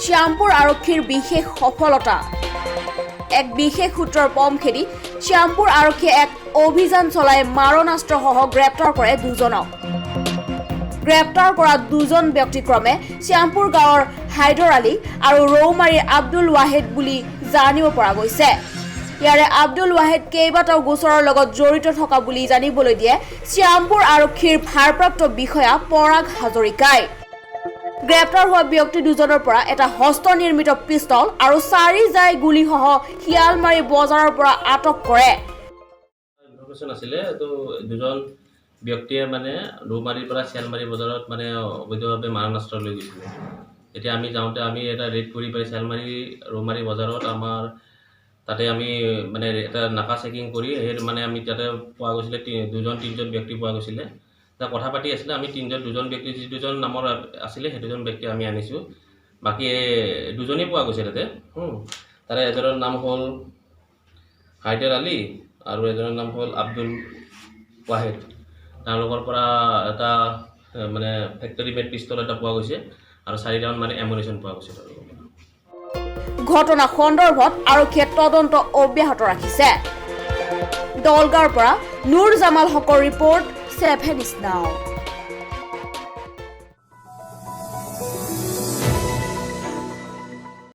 শ্যামপুৰ আৰক্ষীৰ বিশেষ সফলতা। এক বিশেষ সূত্ৰৰ পম খেদি শ্যামপুৰ আৰক্ষীয়ে এক অভিযান চলাই মাৰণাস্ত্ৰসহ গ্ৰেপ্তাৰ কৰে দুজনক। গ্ৰেপ্তাৰ কৰা দুজন ব্যক্তি ক্ৰমে শ্যামপুৰ গাঁৱৰ হাইদৰ আলী আৰু ৰৌমাৰীৰ আব্দুল ৱাহেদ বুলি জানিব পৰা গৈছে। ইয়াৰে আব্দুল ৱাহেদ কেইবাটাও গোচৰৰ লগত জড়িত থকা বুলি জানিবলৈ দিয়ে শ্যামপুৰ আৰক্ষীৰ ভাৰপ্ৰাপ্ত বিষয়া পৰাগ হাজৰিকাই। গ্ৰেপ্তাৰ হোৱা ব্যক্তি দুজনৰ পৰা এটা হস্তনিৰ্মিত পিষ্টল আৰু চাৰি জাই গুলীসহ শিয়ালমাৰী বজাৰৰ পৰা আটক কৰে। ইনফৰমেশ্যন আছিলে, তো দুজন ব্যক্তিয়ে মানে ৰৌমাৰীৰ পৰা শিয়ালমাৰী বজাৰত মানে অবৈধভাৱে মাৰণাস্ত্ৰ লৈ গৈছিলে। তেতিয়া আমি যাওঁতে আমি এটা ৰেড কৰি পাই শিয়ালমাৰী ৰৌমাৰী বজাৰত আমাৰ তাতে আমি মানে এটা নাকা চেকিং কৰি সেই মানে আমি তাতে পোৱা গৈছিলে, দুজন তিনিজন ব্যক্তি পোৱা গৈছিলে। তাত কথা পাতি আছিলে। আমি তিনিজন, দুজন ব্যক্তি, যি দুজন নামৰ আছিলে, সেই দুজন ব্যক্তি আমি আনিছোঁ। বাকী দুজনেই পোৱা গৈছে তাতে। তাৰে এজনৰ নাম হ'ল হাইদৰ আলী আৰু এজনৰ নাম হ'ল আব্দুল ৱাহেদ। তেওঁলোকৰ পৰা এটা মানে ফেক্টৰী মেড পিষ্টল এটা পোৱা গৈছে আৰু চাৰি ৰাউণ্ড মানে এমুনেশ্যন পোৱা গৈছে তেওঁলোকৰ পৰা। ঘটনা সন্দৰ্ভত আৰক্ষীয়ে তদন্ত অব্যাহত ৰাখিছে। দলগাঁৱৰ পৰা নুৰ জামাল হকৰ ৰিপৰ্ট, ছেভেন নাও।